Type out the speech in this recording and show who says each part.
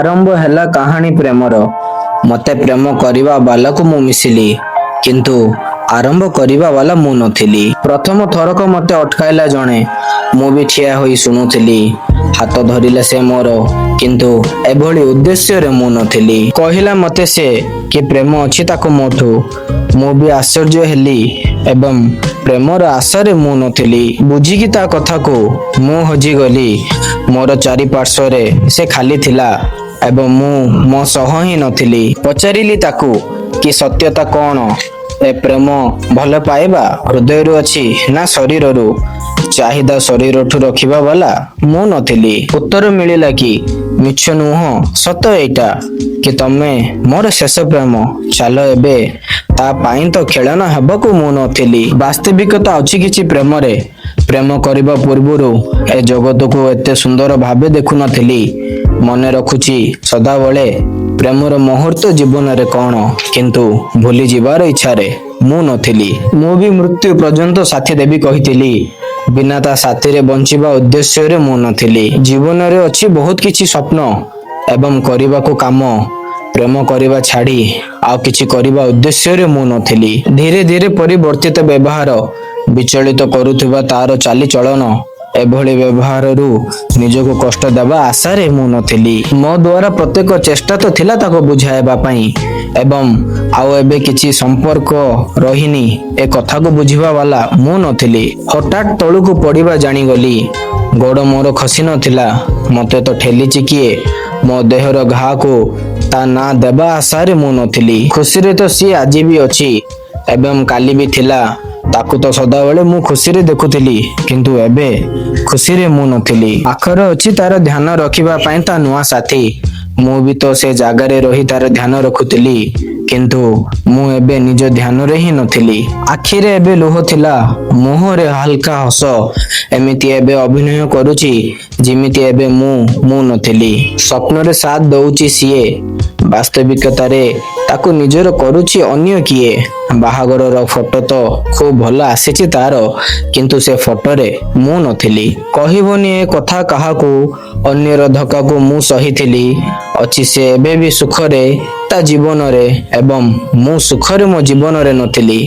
Speaker 1: ଆରମ୍ଭ ହେଲା କାହାଣୀ ପ୍ରେମର। ମତେ ପ୍ରେମ କରିବା ବାଲାକୁ ମୁଁ ମିଶିଲି, କିନ୍ତୁ ଆରମ୍ଭ କରିବା ବାଲା ମୁଁ ନଥିଲି। ପ୍ରଥମ ଥରକ ମତେ ଅଟକାଇଲା ଜଣେ, ମୁଁ ବି ଠିଆ ହୋଇ ଶୁଣୁଥିଲି। ହାତ ଧରିଲା ସେ ମୋର, କିନ୍ତୁ ଏଭଳି ଉଦ୍ଦେଶ୍ୟରେ ମୁଁ ନଥିଲି। କହିଲା ମତେ ସେ କି ପ୍ରେମ ଅଛି ତାକୁ ମୋଠୁ। ମୁଁ ବି ଆଶ୍ଚର୍ଯ୍ୟ ହେଲି ଏବଂ ପ୍ରେମର ଆଶାରେ ମୁଁ ନଥିଲି। ବୁଝିକି ତା କଥାକୁ ମୁଁ ହଜିଗଲି। ମୋର ଚାରିପାର୍ଶ୍ୱରେ ସେ ଖାଲି ଥିଲା ଏବଂ ମୁଁ ମୋ ସହ ହିଁ ନଥିଲି। ପଚାରିଲି ତାକୁ କି ସତ୍ୟତା କଣ? ଏ ପ୍ରେମ ଭଲ ପାଇବା ହୃଦୟରୁ ଅଛି ନା ଶରୀରରୁ? ଚାହିଦା ଶରୀରଠୁ ରଖିବା ବାଲା ମୁଁ ନଥିଲି। ଉତ୍ତର ମିଳିଲା କି ମିଛ ନୁହଁ, ସତ ଏଇଟା କି ତମେ ମୋର ଶେଷ ପ୍ରେମ। ଚାଲ ଏବେ ତା ପାଇଁ ତ ଖେଳନା ହେବାକୁ ମୁଁ ନଥିଲି। ବାସ୍ତବିକତା ଅଛି କିଛି ପ୍ରେମରେ। ପ୍ରେମ କରିବା ପୂର୍ବରୁ ଏ ଜଗତକୁ ଏତେ ସୁନ୍ଦର ଭାବେ ଦେଖୁନଥିଲି। ମନେ ରଖୁଛି ସଦାବେଳେ ପ୍ରେମର ମୁହୂର୍ତ୍ତ ଜୀବନରେ କଣ, କିନ୍ତୁ ଭୁଲି ଯିବାର ଇଚ୍ଛାରେ ମୁଁ ନଥିଲି। ମୁଁ ବି ମୃତ୍ୟୁ ପର୍ଯ୍ୟନ୍ତ ସାଥୀ ଦେବି କହିଥିଲି। ବିନା ତା ସାଥିରେ ବଞ୍ଚିବା ଉଦ୍ଦେଶ୍ୟରେ ମୁଁ ନଥିଲି। ଜୀବନରେ ଅଛି ବହୁତ କିଛି ସ୍ୱପ୍ନ ଏବଂ କରିବାକୁ କାମ। ପ୍ରେମ କରିବା ଛାଡି ଆଉ କିଛି କରିବା ଉଦ୍ଦେଶ୍ୟରେ ମୁଁ ନଥିଲି। ଧୀରେ ଧୀରେ ପରିବର୍ତ୍ତିତ ବ୍ୟବହାର, ବିଚଳିତ କରୁଥିବା ତାର ଚାଲିଚଳନ, ଏଭଳି ବ୍ୟବହାରରୁ ନିଜକୁ କଷ୍ଟ ଦେବା ଆଶାରେ ମୁଁ ନଥିଲି। ମୋ ଦ୍ୱାରା ପ୍ରତ୍ୟେକ ଚେଷ୍ଟା ତ ଥିଲା ତାକୁ ବୁଝାଇବା ପାଇଁ ଏବଂ ଆଉ ଏବେ କିଛି ସମ୍ପର୍କ ରହିନି, ଏ କଥାକୁ ବୁଝିବା ବାଲା ମୁଁ ନଥିଲି। ହଠାତ୍ ତଳକୁ ପଡ଼ିବା ଜାଣିଗଲି। ଗୋଡ଼ ମୋର ଖସି ନଥିଲା, ମତେ ତ ଠେଲିଛି କିଏ। ମୋ ଦେହର ଘାକୁ ତା ନାଁ ଦେବା ଆଶାରେ ମୁଁ ନଥିଲି। ଖୁସିରେ ତ ସିଏ ଆଜି ବି ଅଛି ଏବଂ କାଲି ବି ଥିଲା। ତାକୁ ତ ସଦାବେଳେ ମୁଁ ଖୁସିରେ ଦେଖୁଥିଲି, କିନ୍ତୁ ଏବେ ଖୁସିରେ ମୁଁ ନଥିଲି। ପାଖରେ ଅଛି ତାର ଧ୍ୟାନ ରଖିବା ପାଇଁ ତା ନୂଆ ସାଥୀ। ମୁଁ ବି ତ ସେ ଜାଗାରେ ରହି ତାର ଧ୍ୟାନ ରଖୁଥିଲି, କିନ୍ତୁ ମୁଁ ଏବେ ନିଜ ଧ୍ୟାନରେ ହିଁ ନଥିଲି। ଆଖିରେ ଏବେ ଲୁହ ଥିଲା, ମୁହଁରେ ହାଲକା ହସ। ଏମିତି ଏବେ ଅଭିନୟ କରୁଛି ଯେମିତି ଏବେ ମୁଁ ମୁଁ ନଥିଲି। ସ୍ୱପ୍ନରେ ସାଥ ଦଉଛି ସିଏ, ବାସ୍ତବିକତାରେ ତାକୁ ନିଜର କରୁଛି ଅନ୍ୟ କିଏ। ବାହାଘରର ଫଟୋ ତ ଖୁବ ଭଲ ଆସିଛି ତାର, କିନ୍ତୁ ସେ ଫଟୋରେ ମୁଁ ନଥିଲି। କହିବନି ଏ କଥା କାହାକୁ, ଅନ୍ୟର ଧୋକାକୁ ମୁଁ ସହିଥିଲି। ଅଛି ସେ ଏବେ ବି ସୁଖରେ ତା ଜୀବନରେ ଏବଂ ମୁଁ ସୁଖରେ ମୋ ଜୀବନରେ ନଥିଲି।